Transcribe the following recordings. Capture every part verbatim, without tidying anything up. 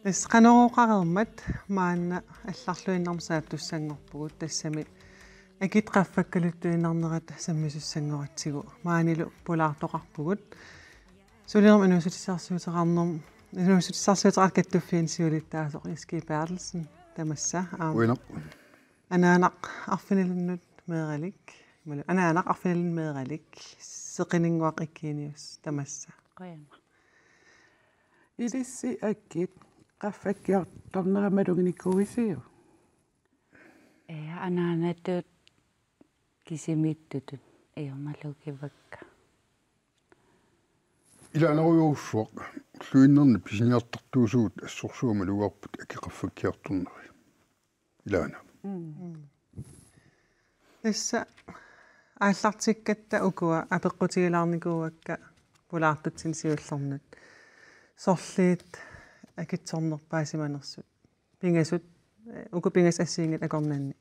Tassa Qanorooqareermat maanna allarluinnarmik saattussanngorpugut, tassami akit qaffakkaluttuinnarnerat sammisussanngortigu maanilu pulaartoqarpugut. Sulinermik inuussutissarsiuteqarnerm-, inuussutissarsiuteqarfik kattuffianni siulittaasoq Eskild Berthelsen tamassa. Aamma Uinaq. Anaanaq arfinilinnik meeralik. Imalu anaanaq arfinilinnik meeralik. Seqininnguaq Eugenius tamassa. Qujanaq. Ilissi akit qaffakkiartornerat maluginikuuisiuk? Ja, anaanatut kisimiittutut iormalugivakka. Ilaanerujussuaq ulluinnarni pisiniartartuusugut assorsuaq malugaarput akit qaffakkiartorneri. Ilaana. Mm. Tassa aallartikkatta ukua apeqqutigilaarnikuuakka pulaartutsinnut siullermut. Sorliit akitsornerpaasimanersut. Pingasut, eh, uku pingasut assigiinngitsut akornanni.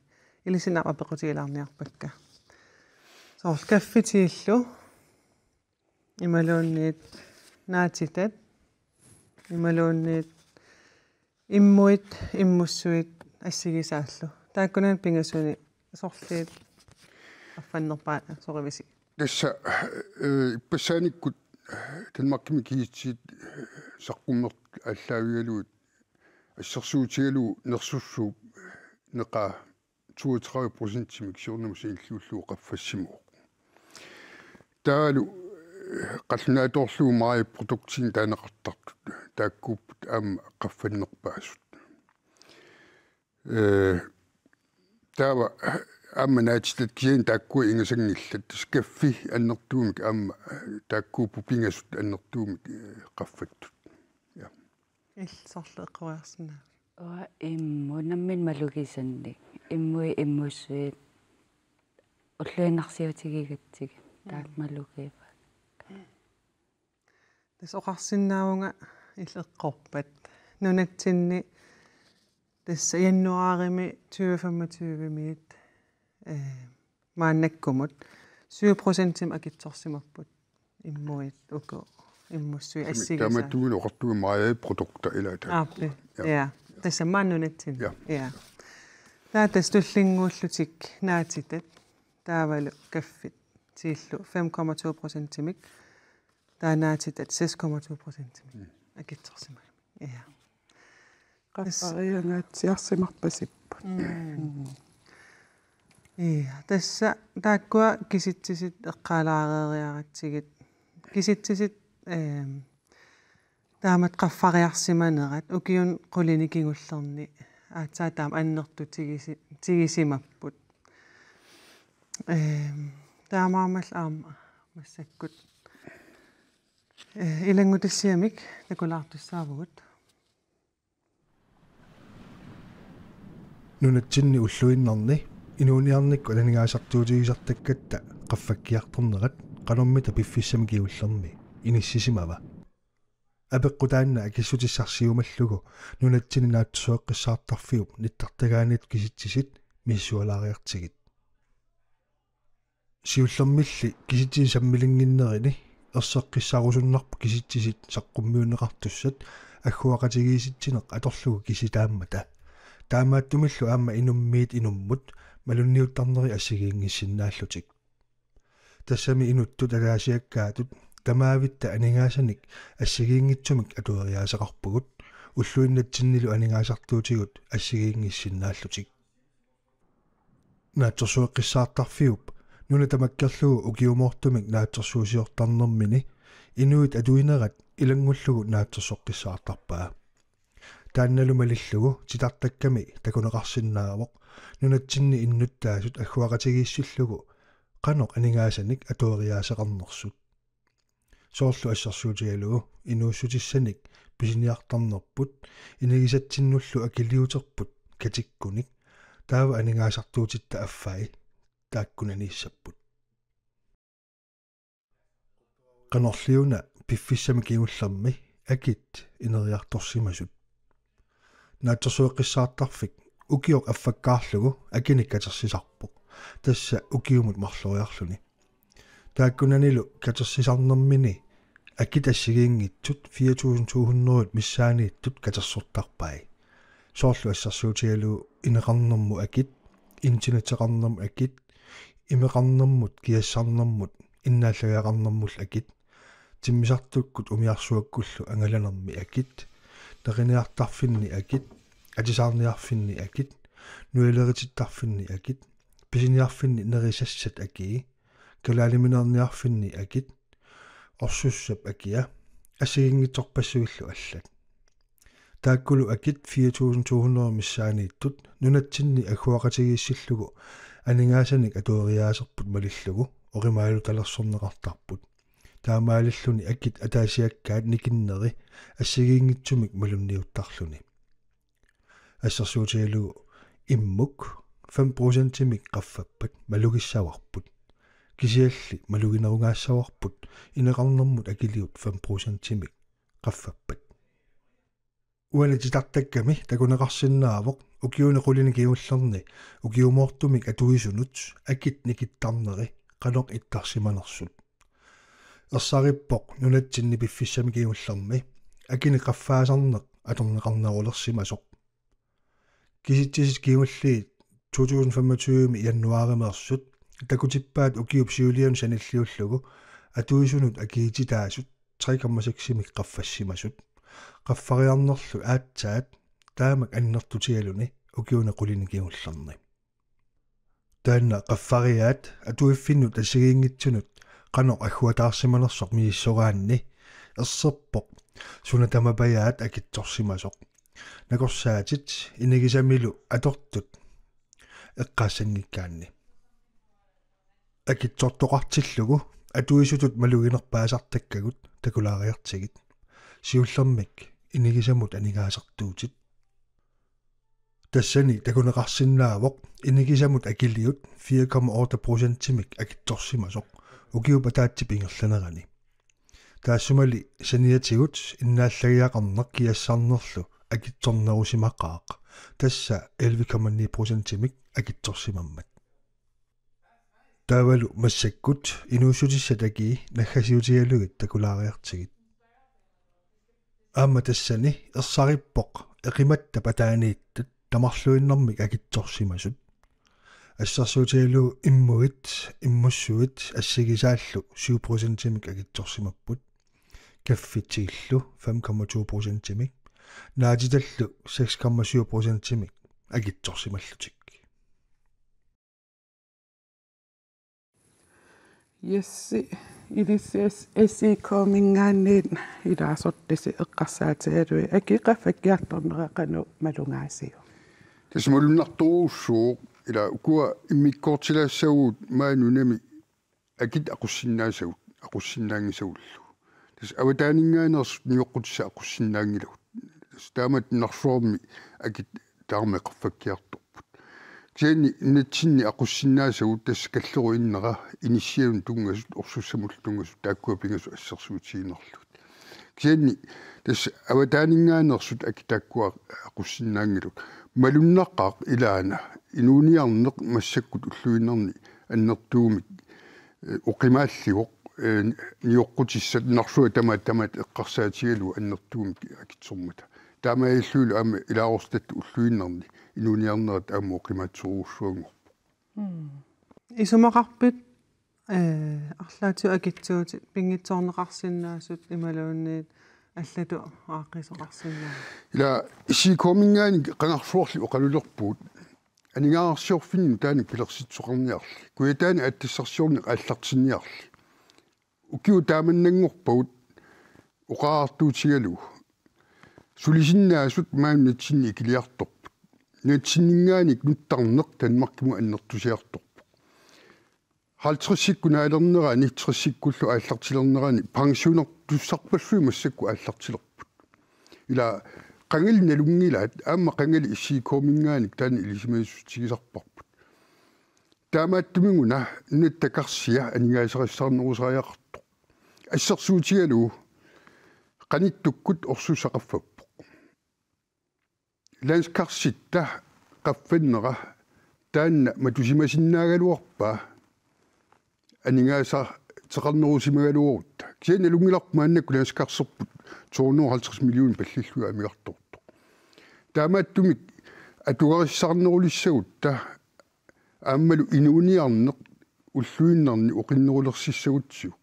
Ilissinnut aamma apeqqutigilaarniarpakka. Soorlu kaffitiillu. Imaluunniit naatitat. Imaluunniit immuit, immussuit assigisaallu. Taakkunani pingasuni sorliit affannerpaat sorivisi. Tassa, eh, ippassaanikkut Danmarkimi kisitsisit saqqummertut aallaavigalugit assersuutigalugu nersussuup neqaa toogtredive procentimik siornamut sanilliullugu qaffassimavoq. Taavalu, eh, qallunaatoorlugu mejeriproduktinik taaneqartartut taakkuupput aamma qaffannerpaasut. Eh, taava aamma naatitat kisianni taakkua ingasanngillat, tassa kaffi annertuumik aamma, eh, taakkuupput pingasut annertuumik, eh, qaffattut. Ja. Illit sorleq eqqoriarsinnaavit? Uanga immut nammineq malugisannik. Immuit immussuit ulluinnarsiutigigatsigit. Mm. Taakku malugivakka. Tassa oqarsinnaavunga illit eqqorpat. Nunatsinni tassa januaarimi tyve femogtyve-miit, eh, maannakkumut syv procentimik akitsorsimapput. Immuit uku, immussuit assigisaat. Tamatumunnga oqartunga mejeriprodukter ilaa taakku. Aappi. Ja. Ja. Tassa maani nunatsinni. Ja. Ja. Taava tassa tullinnguullutik naatitat. Taavalu kaffit. Tiillu fem komma to procentimik. Taava naatitat seks komma to procentimik. Mm. Akitsorsimagami. Ja. Qaffariangaatsiarsimarpasipput. Mm. Mm. Ja, tassa taakkua kisitsisit eqqaalaareeriaratsigit. Kisitsisit, ehm, taamatut qaffariarsimanerat ukiuni qulini kingullerni aatsaat taama annertutigisi-, tigisimapput. Ehm, taamaammallu aamma massakkut, eh, ilanngutassiamik takulaartussaavugut. Nunatsinni ulluinnarni inuuniarnikkut aningaasartuutigisartakkatta qaffakkiartornerat qanormita piffissami kingullermi inissisimava? Apeqqut taanna akissutissarsiumallugu nunatsinni naatsorsueqqissaartarfiup nittartagaaniittut kisitsisit misissualaariartigit. Siullermilli kisitsisit sammilinnginnerini erseqqissaarusunnarput kisitsisit saqqummiunneqartussat agguaqatigiissitsineq atorlugu kisitaammata. Taamaattumillu aamma inummiit inummut malunniuttarneri assigiinngissinnaallutik. Tassami inuttut ataasiakkaatut tamaavitta aningaasanik assigiinngitsumik atueriaaseqarpugut, ulluinnatsinnilu aningaasartuutigut assigiinngissinnaallutik. Naatsorsueqqissaartarfiup nuna tamakkerlugu ukiumoortumik naatsorsuusiortarnermini inuit atuinerat ilanngullugu naatsorsoqqissaartarpaa. Taannalu malillugu titartakkami takuneqarsinnaavoq nunatsinni innuttaasut agguaqatigiissillugu qanoq aningaasanik atueriaaseqarnersut. Soorlu assersuutigalugu inuussutissanik pisiniartarnerput, inigisatsinnullu akiliuterput katikkunik, taava aningaasartuutitta affai taakkunaniissapput. Qanorliuna piffissami kingullermi akit ineriartorsimasut. Naatsorsueqqissaartarfik ukioq affakkaarlugu akinik katersisarpoq, tassa ukiumut marloriarluni. Taakkunanilu katersisarnermini akit assigiinngitsut fire tusind to hundrede missaaniittut katersortarpai. Soorlu assersuutigalugu ineqarnermut akit, internetteqarnermut akit, imeqarnermut, kiassarnermut, innaallagiaqarnermullu akit, timmisartukkut umiarsuakkullu angalanermi akit, neriniartarfinni akit, atisaarniarfinni akit, nuileritittarfinni akit, pisiniarfinni nerisassat akii, kalaaliminerniarfinni akit, orsussap akia, assigiinngitsorpassuillu allat. Taakkulu akit fire tusind to hundrede missaaniittut nunatsinni agguaqatigiissillugu aningaasanik atueriaaserput malillugu oqimaalutalersorneqartarput. Taamaalilluni akit ataasiakkaat nikinneri assigiinngitsumik malunniuttarluni. Assersuutigalugu immuk fem procentimik qaffappat malugissavarput. Kisianni maluginerugaassavarput ineqarnermut akiliut fem procentimik qaffappat. Uani titartakkami takuneqarsinnaavoq ukiuni qulini kingullerni ukiumoortumik atuisunut akit nikittarneri qanoq ittarsimanersut. Ersarippoq nunatsinni piffissami kingullermi akinik qaffaasarneq atorneqarnerulersimasoq. Kisitsisit kingulliit to tusind femogtyve januaarimeersut takutippaat ukiup siulianut sanilliullugu atuisunut akiititaasut tre komma seksimik qaffassimasut. Qaffariarnerlu aatsaat taamak annertutigaluni ukiuni qulini kingullerni. Taanna qaffariaat atuiffinnut assigiinngitsunut qanoq agguataarsimanersoq misissoraanni erserpoq suna tamapajaat akitsorsimasoq. Nakorsaatit inigisamilu atortut eqqaassanngikkaanni. Akitsortoqartillugu atuisutut maluginerpaasartakkagut takulaariartigit. Siullermik inigisamut aningaasartuutit. Tassani takuneqarsinnaavoq inigisamut akiliut fire komma otte procentimik akitsorsimasoq ukiup ataatsip ingerlanerani. Taassumali saniatigut innaallagiaqarneq kiassarnerlu akitsornerusimaqaaq, tassa elleve komma ni procentimik akitsorsimammat. Taavalu massakkut inuussutissat akii naggasiutigalugit takulaariartigit. Aamma tassani ersarippoq eqimattap ataaniittat tamarluinnarmik akitsorsimasut. Assersuutigalugu immuit, immussuit assigisaallu syv procentimik akitsorsimapput. Kaffit tigullu fem komma to procentimik. Naatitallu seks komma syv procentimik akitsorsimallutik. Jessi, ilissi S-, S I K-minngaanniit ilaasortasi eqqarsaatigalugit akit qaffakkiartornera qanoq malugaasiuk? Tassa malunnartorujussuuvoq, ila ukua immikkoortilaassavagut maani nunami akit aqussinnaasagut, aqussinnaanngisagullu. Tassa avataaninngaanneersut nioqqutissat aqussinnaanngilagut. Tassa taamatut narsuarmi akit taama qaffakkiartorput. Kisianni nunatsinni aqussinnaasagut tassa kallerup innera inissianut tunngasut, orsussamullu tunngasut, taakkua pingasut assersuutiginerlugit. Kisianni tassa avataaninngaanneersut akit taakkua aqussinnaanngilagut. Malunnaqaaq ilaana inuuniarneq massakkut ulluinnarni annertuumik, eh, oqimaallivoq, eh, nioqqutissat narsuaq tamaat tamaat eqqarsaatigalugu annertuumik akitsormata. Taamaalillunilu aamma ilaasortatta ulluinnarni inuuniarnerat aamma oqimaatsorujussuanngorpoq. Mm. Isumaqarpit, eh, arlaatigut akitsuutit pinngitsoorneqarsinnaasut imaluunniit allatut aaqqiisoqarsinnaasut? Ila S I K-minngaanniit qangarsuarli oqalulerpugut aningaasarsiorfinni nutaanik pilersitsisoqarniarli, Kujataani aatsitassarsiorneq aallartinniarli. Ukiut taamannanngorpagut oqariartuutigalugu sulisinnaasut maani nunatsinni ikiliartorput. Nunatsinninngaanniit nuttarneq Danmarkimut annertusiartorpoq. Halvtredsikkut naalernerani, tressikkullu aallartilernerani pensionertussarpassuit massakkut aallartilerput. Ila qangali nalunngilaat, aamma qangali S I K-minngaanniit taanna ilisimasutigisarparput. Taamaattumik una nunatta karsia aningaasarissaarnerusariaqartoq. Assersuutigalugu qanittukkut orsussaq qaffappoq. Landskarsitta qaffannera taanna matusimasinnaagaluarpaa aningaasateqarnerusimagaluarutta. Kisianni nalunngilarput maannakkut landskarserput to hundrede og halvtreds millioner pallillugit amigartoortoq. Taamaattumik atugarissaarnerulissagutta aammalu inuuniarneq ulluinnarni oqinnerulersissagutsigu.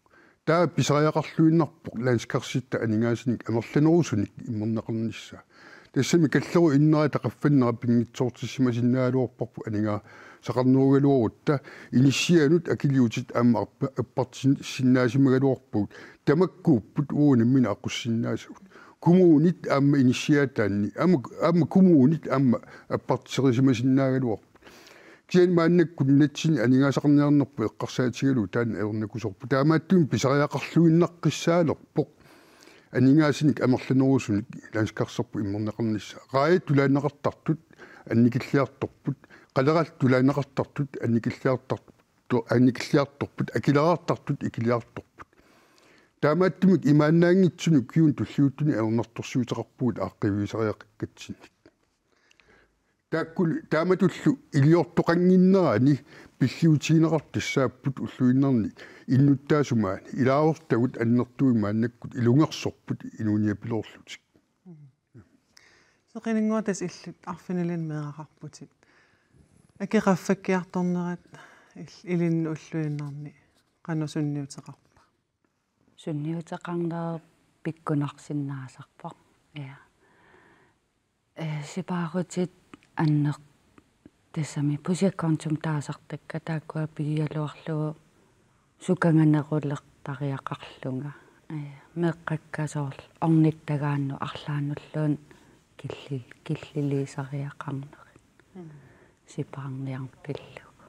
Taava pisariaqarluinnarpoq landskarsitta aningaasanik amerlanerusunik immerneqarnissaa. Tassami kallerup innera qaffannera pinngitsoortissimasinnaagaluarparput aningaasaqarnerugaluarutta inissianut akiliutit aamma appa-, appartissinnaasimagaluarpagut tamakkuupput uagut nammineq aqussinnaasagut. Kommunit aamma inissiaataanni, aamma, aamma kommunit aamma appartissimasinnaagaluarput. Kisianni maannakkut nunatsinni aningaasaqarniarnerput eqqarsaatigalugu taanna ajornakusoorpoq. Taamaattumik pisariaqarluinnaqqissaalerpoq aningaasanik amerlanerusunik landskarserput immerneqarnissaa. Raajat tulaanneqartartut annikilliartorput, qalerallit tulaanneqartartut annikilliartartut, annikilliartorput, akileraartartut ikiliartorput. Taamaattumik imaannaanngitsunik ukiuni tulliuttuni ajornartorsiuteqarpugut aaqqiivisariaqakkatsinnik. Taakkulu taamatullu iliortoqannginnerani pilliutigineqartut tassaapput ulluinnarni innuttaasut maani ilaasortagut annertuumik maannakkut ilungersorput inuuniapiloorlutik. Seqinannguaq, tassa illit arfinilinnik meeraqarputit. Aki qaffakkiartornerat il-, ilinnut ulluinnarni qanoq sunniuteqarpa? Sunniuteqarneq pikkunarsinnaasarpoq. Ja. Eh, sipaarutit anner-, tassami projektkontomik taasartakka taakkua pigigaluarlugu sukanganerulertariaqarlunga. Eh, meeqqakka soorlu ornittagaannut arlaannulluunniit killi-, killiliisariaqarnerit. Mm. Sipaarniarneq pillugu.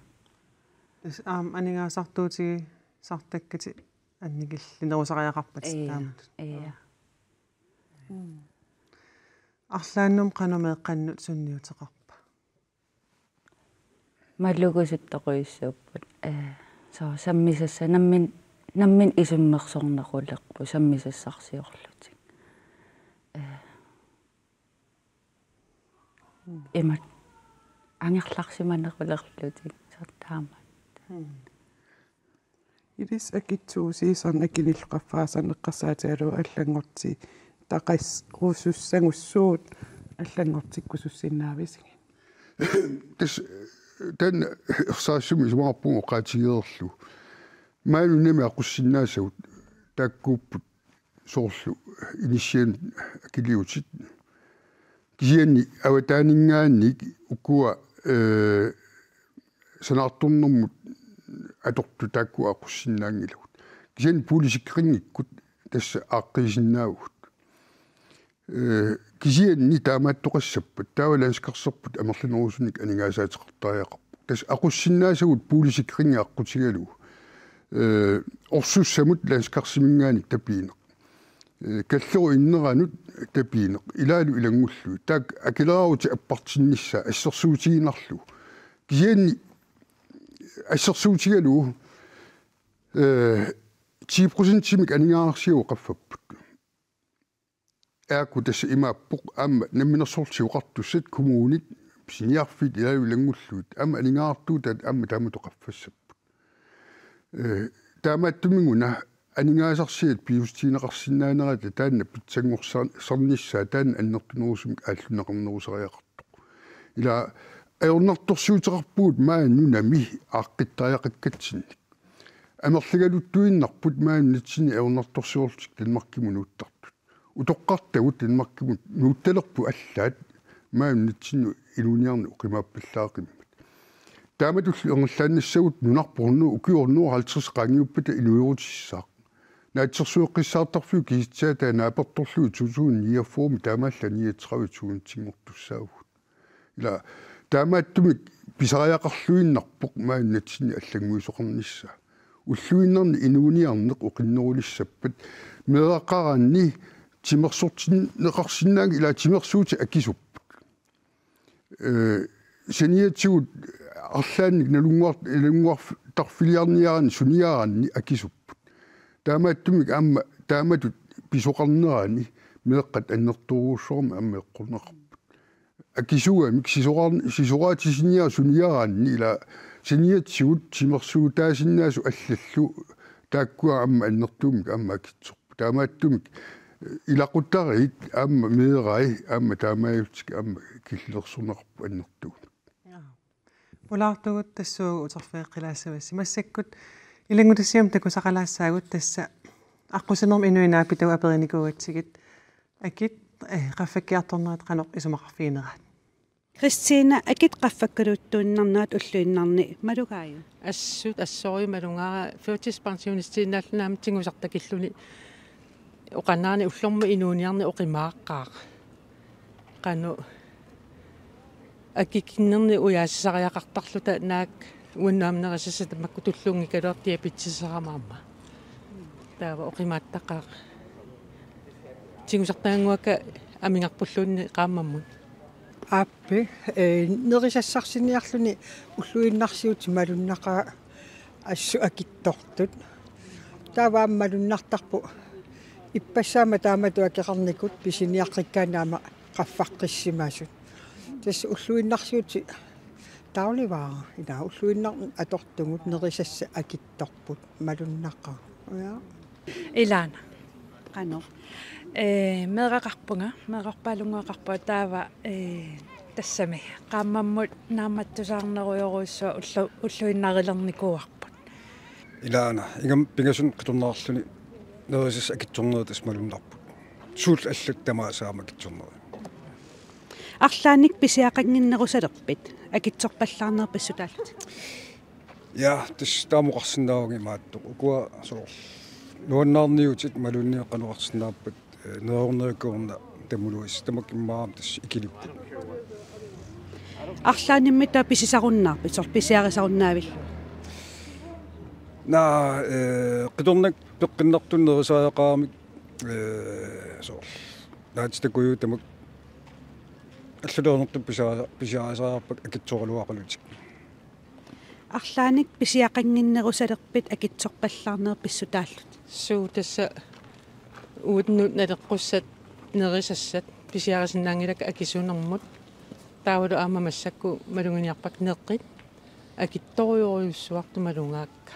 Tassa aamma aningaasartuutigisartakkatit annikillinerusariaqarpatit. Ia, taamatut. Ia. Mm. Arlaannut qanoq meeqqannut sunniuteqarpa? Malugusuttorujussuupput. Eh, soorlu sammisassat nammin-, nammineq isummersornerulerput sammisassarsiorlutik. Eh, imatut angerlarsimanerulerlutik soorlu taamaat. Mm. Ilissi akitsuusiisarneq akinillu qaffaasanneq eqqarsaatigalugu allanngortitaqarusussagussuugut, allanngortikkusussinnaavisigit? Tassa taanna ersarissumik isumaqarpunga oqaatigereerlugu. Maani nunami aqussinnaasagut taakkuupput soorlu inissianut akiliutit. Kisianni avataaninngaanniit ukua, eh, sanaartornermut atortut taakku aqussinnaanngilagut. Kisianni boligsikringikkut tassa aaqqiisinnaavugut. Eh, kisianni taamaattoqassappat, taava landskarserput amerlanerusunik aningaasaateqartariaqarpoq. Tassa aqussinnaasagut boligsikringi aqqutigalugu. Eh, orsussamut landskarsimingaanniit tapiineq. Eh, kallerup inneranut tapiineq. Ilaalu ilanngullugit. Taakku akileraarutip appartinnissaa assersuutigiinnarlugu. Kisianni assersuutigalugu, eh, ti procentimik aningaasarsiagut qaffapput. Aaku tassa imaappoq aamma Namminersorlutik Oqartussat, kommunit, pisiniarfiit ilaalu ilanngullugit aamma aningaasartuutaat aamma taamatut qaffassapput. Eh, taamaattumik una aningaasarsiat pisuussutigineqarsinnaanerata taanna pitsanngorsar-, sarnissaa taanna annertunerusumik aallunneqarnerusariaqartoq. Ila ajornartorsiuteqarpugut maani nunami aaqqittariaqakkatsinnik. Amerligaluttuinnarput maani nunatsinni ajornartorsiorlutik Danmarkimut nuuttartut. Utoqqartagut Danmarkimut nuuttalerput allaat maani nunatsinni inuuniarneq oqimaappallaaqimmat. Taamatullu ingerlaannassagut nunarput hundrede, ukioq hundrede og halvtreds qaangiuppata inuerutissaaq. Naatsorsueqqissaartarfiup kisitsisaataa naapertorlugu to tusind niogfyrre taamaallaat niogtredive tusindinngortussaavugut. Ila taamaattumik pisariaqarluinnarpoq maani nunatsinni allannguisoqarnissaa. Ulluinnarni inuuniarneq oqinnerulissappat meeraqaraanni timersortinneqarsinnaanngilaq, ila timersuutit akisupput. Eh, saniatigut arlaannik nalunnguar-, nalunnguartarfiliarniaraanni suniaraanni akisupput. Taamaattumik aamma taamatut pisoqarnerani meeqqat annertoorujussuarmik aamma eqqorneqarput. Akisugamik sisoqar-, sisoqaatit siniaat suniaraanni ila siniatigut timersuutaasinnaasut allallu taakkua aamma annertuumik aamma akitsorput. Taamaattumik ilaquttariit aamma meerai aamma taamaalillutik aamma killilersorneqarput annertuumik. Jaa. Pulaartugut tassuugu uterfigeqqilaassavassi. Massakkut ilanngutassiamut takusaqalaassaagut tassa aqqusinermi inuit naapitavut aperinikuugatsigit. Akit, eh, qaffakkiartornerat qanoq isumaqarfigineraat? Kristina, akit qaffakkaluttuinnarnerat ulluinnarni malugaaju? Assut assorujussuaq malugaara, førtidspensionistiinnaalluni aamma tigusartakilluni oqarnerani ullormut inuuniarneq oqimaaqqaaq. Qanoq akikinnernik ujaasisariaqartarluta naak uannut aamma nerisassat tamakku tulluunngikkaluartut diabetisera aamma. Taava oqimaattaqaaq. Tigusartagannguakka amigarpulluunniit qaammammut. Aappi, eh, nerisassarsinnarluni ulluinnarsiutit malunnaqaat assut akitsortut. Taava aamma malunnartarpoq ippassaammat taamatut akeqarnikut pisiniaqqikkaanni aamma qaffaqqissimasut. Tassa ulluinnarsiutit dagligvarer, ila ulluinnarni atortugut nerisassat akitsorput malunnaqaaq. Ja. Ilaana. Qanoq. Eh, meeraqarpunga, meerarpaalunnguaqarpunga taava, eh, tassami. Qaammammut naammattusaarnerujorujussuaq ullu-, ulluinnarulernikuuarput. Ilaana, ingammik pingasunut qitornarluni nerisassat akitsornerit tassa malunnarput. Suullu allat tamaasa aamma akitsornerit. Arlaannik pisiaqannginnerusalerpit akitsorpallaarnerit pissutaallutit? Ja, tassa taama oqarsinnaavunga imaattoq. Ukua soorlu nuannaarniutit imaluunniit qanoq oqarsinnaappat, eh, neerornerikkuuna tamuluis tamakku immaqa tassa ikilipput. Arlaannimmi taava pisisarunnaarpit, soorlu pisiarisarunnaavillugit? Naa, eh, qitornakka peqqinnartunut nerisariaqaramik, eh, soorlu naatitakujuit tamakku allaliornertut pisia-, pisiarisariaqarpakka akitsoraluaqalutik. Arlaannik pisiaqannginnerusalerpit akitsorpallaarnerit pissutaallutit? Suu, tassa uannut naleqqussat nerisassat pisiarisinnaanngilakka akisunermut. Taavalu aamma massakkut maluginiarpakka neqit akitsorujorujussuartut malugaakka.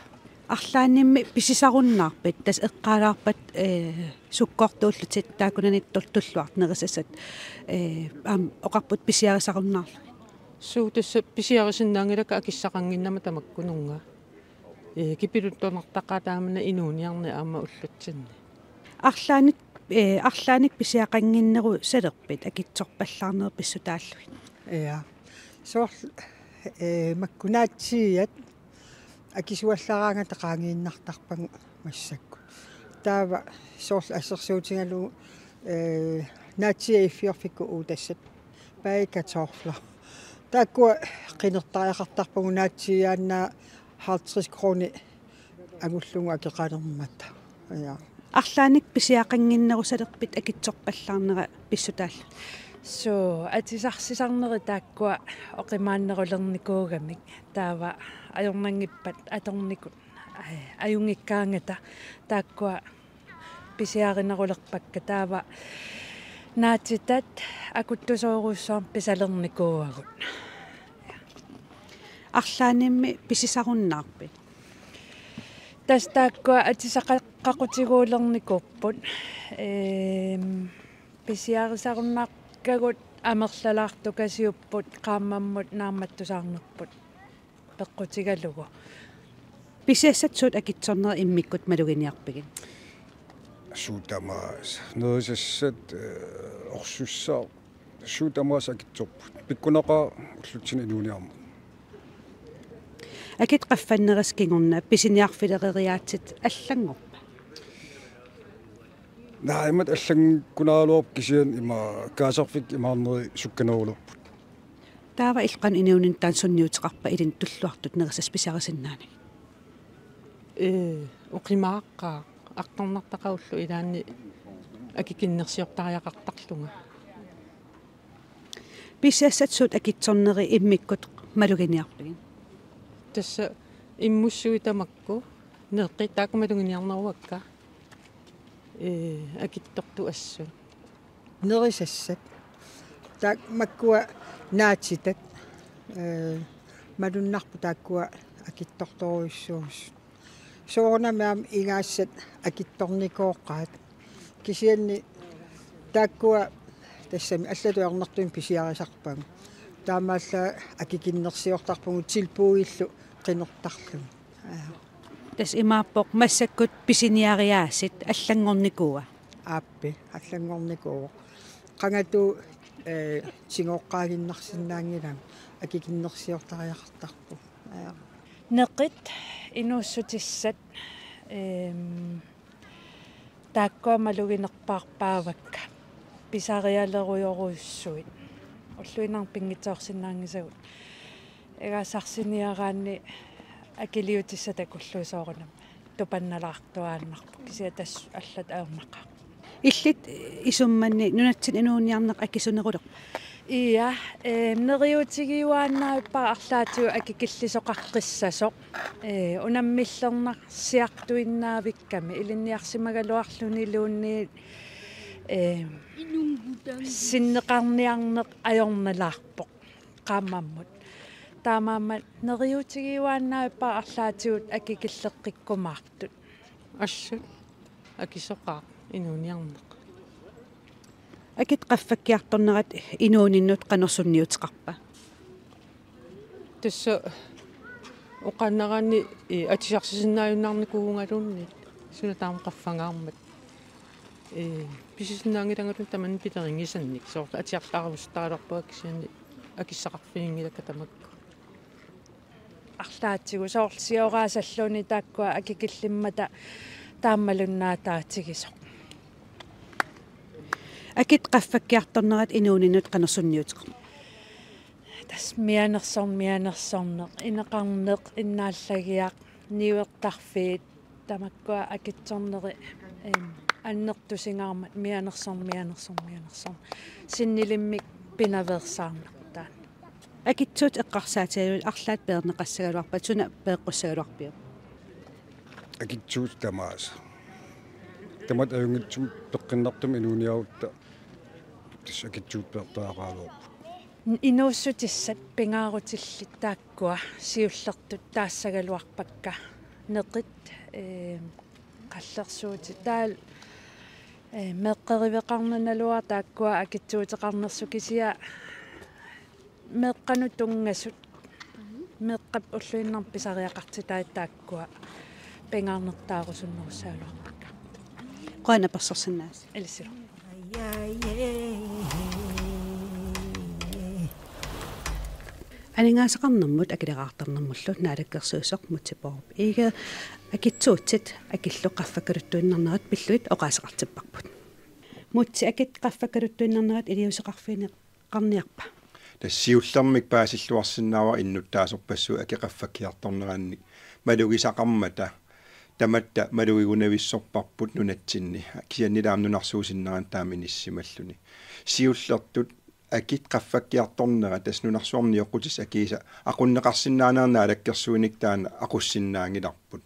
Arlaannimmi pisisarunnaarpit, tassa eqqaalaarpat, eh, sukkortuullutit taakkunaniittoq tulluartut nerisassat, eh, aamma oqarputit pisiarisarunnaarlugit? Suu, tassa pisiarisinnaanngilakka akissaqannginnama tamakkununnga. Eh, kipiluttornartaqaat taamani inuuniarneq aamma ullutsinni. Arlaannik, eh, arlaannik pisiaqannginnerusalerpit akitsorpallaarnerit pissutaallugit? Ja. Soorlu, eh, makku naatsiiat akisuallaraangata qaangiinnartarpagut massakkut. Taava soorlu assersuutigalugu, eh, naatsiiat iffiorfikkut uutassat, bagede kartofler. Taakkua qinertariaqartarpagut naatsiiaannaa halvtreds kroner angullugu akeqalermata. Ja. Arlaannik pisiaqannginnerusalerpit akitsorpallaarnerit pissutaallutit? Suu, atisarsisarnerit taakkua oqimaannerulernikuugamik. Taava ajornanngippat atornikut, eh, ajunngikkaangata taakkua pisiarinerulerpakka, taava naatsitat akuttusoorujussuarmik pisalernikuuagut. Arlaannimmi pisisarunnaarpit? Tassa taakkua atisaqaqutiguulernikuupput. Ehm, pisiarisarunnaarpagut amerlalaartukasiupput qaammammut naammattusaarnerput peqqutigalugu. Pisiassat suut akitsornerit immikkut maluginiarpigit? Suut tamaasa. Nerisassat, eh, orsussaat. Suut tamaasa akitsorput. Pikkunaqaaq ullutsinni inuuniarmat. Akit qaffannerisa kingorna pisiniarfilereriaatsit allanngorpa? Naa, imatut allanngunaraluarput kisianni ima kaasarfik imaarneri sukkanerulerput. Taava illit qanoq inuuninni taanna sunniuteqarpa ilinnut tulluartut nerisassat pisiarisinnaaneq? Ee, oqimaaqqaaq, artornartaqaaq ullut ilaanni akikinnersiortariaqartarlunga. Pisiassat suut akitsornerit immikkut maluginiarpigit? Tassa immussuit tamakku, neqit taakku maluginiarneruakka. Ee, akitsortut assut. Nerisassat. Taak makkua naatitat. Ee, malunnarpoq taakkua akitsortorujussuusut. Soorunami aamma ingaassat akitsornikooqaat. Kisianni taakkua tassami allatut ajornartumik pisiarisarpagut. Taamaallaat akikinnersiortarpugut tilbudilu qinertarlugit. Aa. Tassa imaappoq massakkut pisiniariaasiit allanngornikuua. Aappi, allanngornikuuvoq. Qangatut, ee, tigooqqaaginnarsinnaanngilagut akikinnersiortariaqartarpugut. Aa. Neqit inuussutissat, eem, taakkua maluginerpaarpaavakka pisarialerujorujussuit. Ulluinnarni pinngitsoorsinnaanngisagut. Egaassarsiniaraanni akiliutissat takullugu soorunami. Tupannalaartuaannarpoq kisianni tassa allatut ajornaqaaq. Illit isummanni nunatsinni inuuniarneq akisunerulerpa? Ia, ee, neriuutigiuaannavippaat arlaatigut akikillisoqaqqissasoq. Ee, unammillernarsiartuinnavikkami ilinniarsimagaluarluniluunniit, ee, sinneqarniarneq ajornalaarpoq qaammammut. Taamaammat neriuutigiuaannavippaat arlaatigut akikilleqqikkumaartut. Assut akisoqaaq inuuniarneq. Akit qaffakkiartornerat inuuninnut qanoq sunniuteqarpa? Tassa oqaannaraanni, ee, atisarsisinnaajunnaarnikuugaluunniit suna taama qaffangaarmat. Ee, pisisinnaanngilagut tamanna pilerinngisannik soorlu atiarlaarusutaalerpara kisianni akissaqarfiginngilakka tamakku. Arlaatigut soorlu sioraasarluunniit taakkua akikillimmata taammalunnaataatigisoq. Akit qaffakkiartornerat inuuninnut qanoq sunniuteqarpa? Tassa mianersorneq, mianersorneq, ineqarneq, innaallagiaq, niuertarfiit, tamakkua akitsorneri, em, annertusingaarmat mianersorneq, mianersorneq, mianersorneq. Sinnilimmik pinaveersaarneq taanna. Akitsuutit eqqarsaatigalugit arlaat peerneqassagaluarpat suna peeqqussagaluarpiuk? Akitsuutit tamaasa. Tamatta ajunngitsumik peqqinnartumik inuuniarutta tassa akitsuutit peertariaqaraluarput. Inuussutissat pingaarutillit taakkua siullertut taassagaluarpakka neqit, ee, qallersuutit taal, ee, meeqqeriveqarneq naluara taakkua akitsuuteqarnersut kisianni meeqqanut tunngasut meeqqap ulluinnarni pisariaqartitai taakkua pingaarnertaarusunnerussagaluarpakka. Qujanaq apersorsinnaagavit. Ilissilu. Aningaasaqarnermut akileraartarnermullu naalakkersuisoq Múte Bourup Egede akitsuutit akillu qaffakkaluttuinnarnerat pillugit oqaaseqartipparput. Múte, akit qaffakkaluttuinnarnerat iliuuseqarfigineqarniarpa? Tassa siullermik paasilluarsinnaavara innuttaasorpassuit akit qaffakkiartornerannik malugisaqarmata tamatta malugigunavissorparput nunatsinni. Kisiannili aamma nunarsuup sinnerani taama inissisimalluni. Siullertut akit qaffakkiartornerat tassa nunarsuarmi nioqqutissat akiisa aqunneqarsinnaanerat naalakkersuinik taanna aqussinnaanngilarput.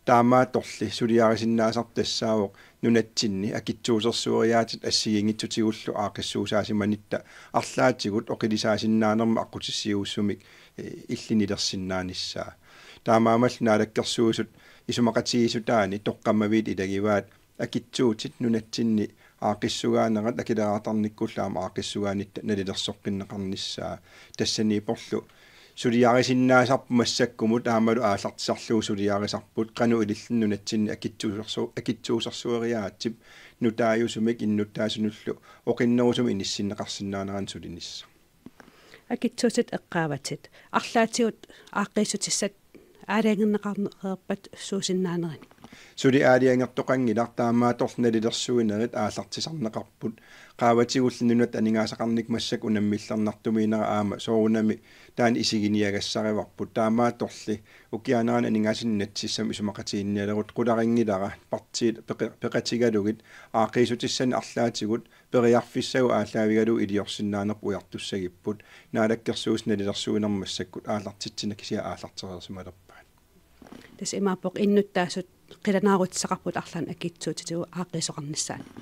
Taamaattorli suliarisinnaasarput tassaavoq nunatsinni akitsuusersueriaatsit assigiinngitsutigullu aaqqissuusaasimanitta arlaatigut oqilisaasinnaanermut aqqutissiuussumik, eh, illit nilersinnaanissaa. Taamaammallu naalakkersuisut isumaqatigiissutaanni toqqammaviit ilagivaat akitsuutit nunatsinni aaqqissugaanerat akileraartarnikkullu aamma aaqqissugaannitta nalilersoqqinneqarnissaa. Tassaniipporlu suliarisinnaasarput massakkumut aammalu aallartisarlugu suliarisarput qanoq ilillutik nunatsinni akitsuusersu-, akitsuusersueriaatsip nutaajusumik innuttaasunullu oqinnerusumik inissinneqarsinnaanerannik sulinissaq. Akitsuutit eqqaavatit. Arlaatigut aaqqiissutissat aalajangerneqarneq ajorpat suusinnaanerini? Suli aalajangertoqanngilaq, taamaattorli nalilersuinerit aallartisarneqarput. Qaavatigulli nunatta aningaasaqarnikkut massakkut unammillernartumiinnera aamma soorunami taanna isiginiagassarivarput. Taamaattorli ukiaanerani aningaasanik inatsisissamik isumaqatiginninnialerutta qularinngilara partiit peqe-, peqatigalugit aaqqiissutissanik arlaatigut periarfissagut aallaavigalugu iliorsinnaanerput ujartussagipput, naalakkersuisut nalilersuinermut massakkut aallartitsineq kisianni aallartereersimalerpaat. Tassa imaappoq innuttaasut qilanaarutissaqarput arlaannik akitsuutitigut aaqqiisoqarnissaannik.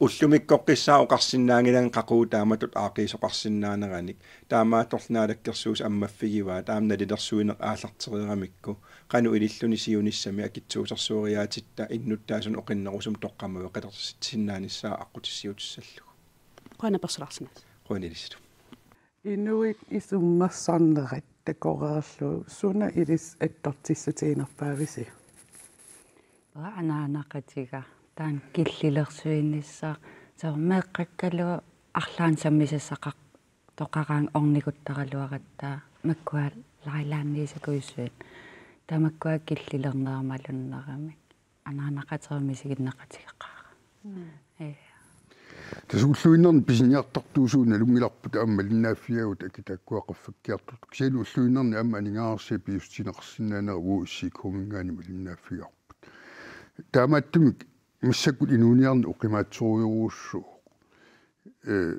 Ullumikkoqqissaaq oqarsinnaanngilanga qaqugu taamatut aaqqiisoqarsinnaaneranik. Taamaattorli naalakkersuisut ammaffigivaa taama nalilersuineq aallartereeramikku qanoq ililluni siunissami akitsuusersueriaatitta innuttaasunik oqinnerusumik toqqammaveqalersissinnaanissaa aqqutissiuutissallugu. Qujanaq apersulaarsinnaasoq. Qujanaq ilissi. Inuit isummersornerat takoreerlugu suna ilissi attortissutiginerpaavisi? Uanga anaanaqatiga taanna killilersuinissaa, soorlu meeqqakkalu arlaannik sammisassaqartoqaraangat orniguttaraluaratta makkua Lailaanniisakujussuit. Tamakkua killilernera malunneramik anaanaqateqarmat isiginneqatigaqaara. Mm. Ee. Tassa ulluinnarni pisiniartartuusugut nalunngilarput aamma malinnaaffigaagutta akit taakkua qaffakkiartortut. Kisianni ulluinnarni aamma aningaasarsiat piussutigineqarsinnaanera uagut S I K-minngaanniit malinnaaffigaarput. Taamaattumik massakkut inuuniarneq oqimaatsorujorujussuuvoq. Ee,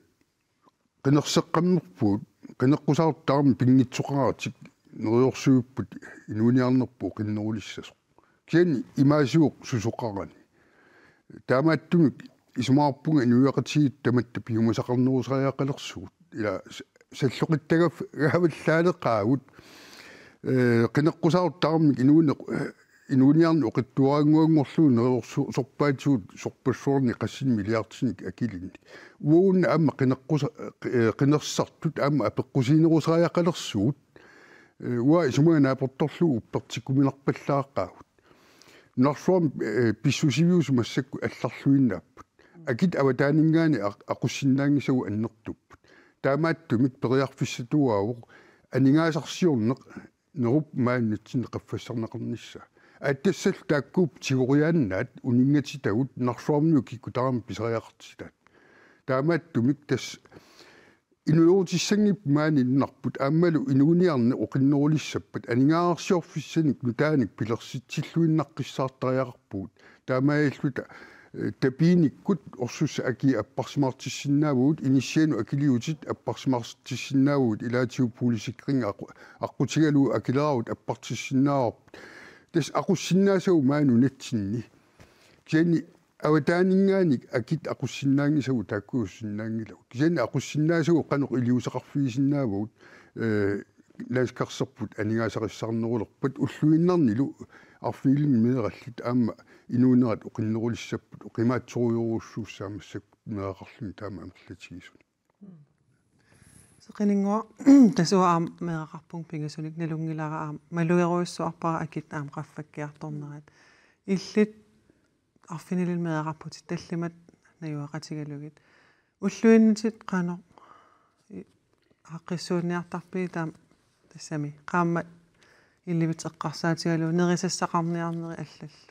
qinerseqqammerpugut, qineqqusaartut tamarmik pinngitsoqaratik neriorsuipput inuuniarnerput oqinnerulissasoq. Kisianni imaasivoq susoqarani. Taamaattumik isumaqarpunga inuiaqatigiit tamatta piumasaqarnerusariaqalersugut. Ila s-, salloqittagaf-, -gavallaaleqaagut, ee, qineqqusaartut tamarmik inuuneq-, ee, inuuniarneq oqitsuaraannguanngorlugu neriorsu-, -sorpaatigut sorpassuarnik qassinik milliardinik akilinnik. Uagunna aamma qineqqusa-, ee, qinersisartut aamma apeqqusiinerusariaqalersugut. Ee, uanga isumaga naapertorlugu uppertikkuminarpallaaqaagut. Nunarsuarmi, ee, pissusiviusut massakkut allarluinnaapput. Akit avataaninngaanniit aq-, aqussinnaanngisagut annertupput. Taamaattumik periarfissatuaavoq aningaasarsiorneq nerup maani nunatsinni qaffassarneqarnissaa. Aatsaat tassalu taakkuupput tigoriaannaat uninngatitagut nunarsuarmiut kikkut tamarmik pisariaqartitaat. Taamaattumik tassa inuerutissanngippat maani nunarput aammalu inuuniarneq oqinnerulissappat aningaasarsiorfissanik nutaanik pilersitsilluinnaqqissaartariaqarpugut. Taamaalilluta, ee, tapiinikkut orsussat akii apparsimaartissinnaavagut, inissianut akiliutit apparsimaartissinnaavagut, ilaatigut boligsikring aqu-, aqqutigalugu akileraarut appartissinnaavarput. Tassa aqussinnaasagut maani nunatsinni. Kisianni avataaninngaanniit akit aqussinnaanngisagut taakkuusinnaanngilagut. Kisianni aqussinnaasagut qanoq iliuuseqarfigisinnaavagut, ee, Landskarsserput aningaasarissaarnerulerpat ulluinnarnilu arfinilinnik meerallit aamma inuunerat oqinnerulissapput oqimaatsorujorujussuussaaq massakkut meeraqarluni taama amerlatigisuni. Seqineq-ua tassa uanga aamma meeraqarpunga pingasunik nalunngilara aamma malugerujussuarpara akit aamma qaffakkiartornerat. Illit arfinilinnik meeraqarputit tallimat najugaqatigalugit. Ulluinnatik qanoq i-, aaqqissuunniartarpigit taama tassami qaammat ilivitsoq eqqarsaatigalugu nerisassaqarniarneri allallu?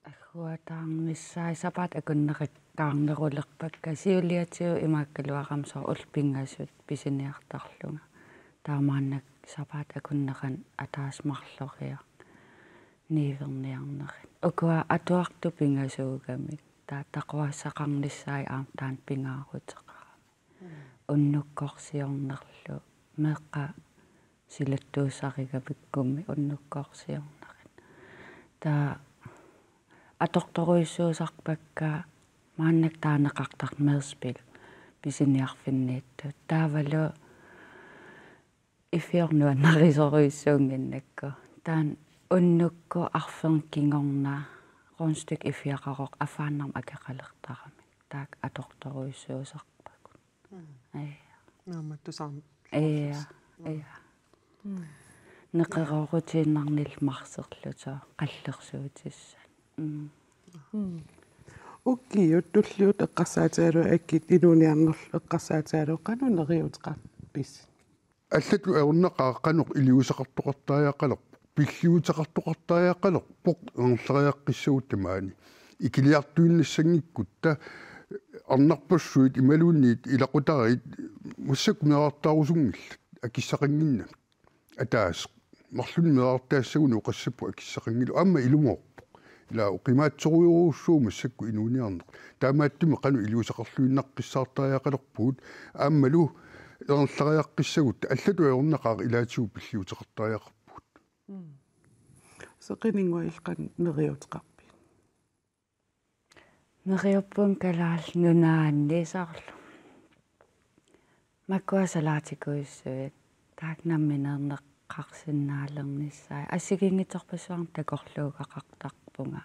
Agguataarnissaat sapaatip akunnerakkaarnerulerpakka siuliatigut imaakkaluarama soorlu ullut pingasut pisiniartarlunga. Taamaannak sapaatip akunnerani ataaseq marloriarlunga niuerniarnerit. Ukua atuartut pingasuugamik. Taava taquassaqarnissaat aamma taanna pingaaruteqarami. Unnukkorsiornerlu meeqqat siluttuussarigamikkummi unnukkorsiornerit. Taava atortorujussuusarpakka maannakkut taaneqartartut Meerspil pisiniarfinniittut. Taavalu Iffiornua narisorujussuunnginnakku. Taanna unnukkut arfernup kingorna rundstykke iffiaqaroq affaannarmik akeqalertaramik. Taakku atortorujussuusarpagut. Mm. Ee. Naammattusaarn-. Ee, Mm. Ee. Mm. Neqeroorutiinnarnillu marserluta qallersuutissat. Mm. Mm. Ukiut tulliuttut eqqarsaatigalugu akit inuuniarnerlu eqqarsaatigalugu qanoq neriuuteqarpisi? Allatut ajornaqaaq qanoq iliuuseqartoqartariaqalerpoq, pilliuteqartoqartariaqalerpoq, angerlariaqqissagutta maani. Ikiliartuinnassanngikkuttaaq arnarpassuit imaluunniit ilaqutariit massakkut meerartaarusunngillat akissaqannginnamik. Ataaseq marlunnik meerartaassagunik oqassapput akissaqanngilagut aamma ilumoorpoq. Ila oqimaatsorujorujussuuvoq massakkut inuuniarneq. Taamaattumik qanoq iliuuseqarluinnaqqissaartariaqalerpugut aammalu angerlariaqqissagutta allatut ajornaqaaq ilaatigut pilliuteqartariaqarpugut. Mm. Seqinninnguaq, illit qanoq neriuuteqarpit? Neriuppunga Kalaallit Nunaanni soorlu. Makkua salaatikujussavit, taakku nammineerneqarsinnaalernissaat. Assigiinngitsorpassuarnik takorluugaqartarpunga.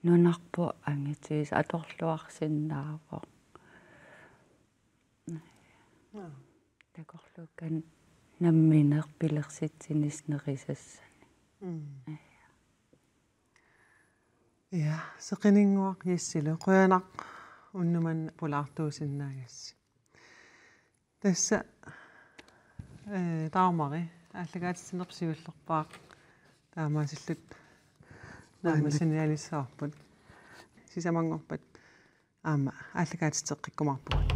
Nunarput angitigisoq atorluarsinnaavoq. Takorluukkanik nammineq pilersitsinissaq nerisassanik. Mm. Ja, seqinninnguaq Jessilu, qujanaq unnuk manna pulaartuusinnaagassi. Tassa, eh, Dagmari, aallakaatitsinerput siullerpaaq taamaasilluta naammassinialissavarput. Sisamanngorpat aamma aallakaatitseqqikkumaarpugut.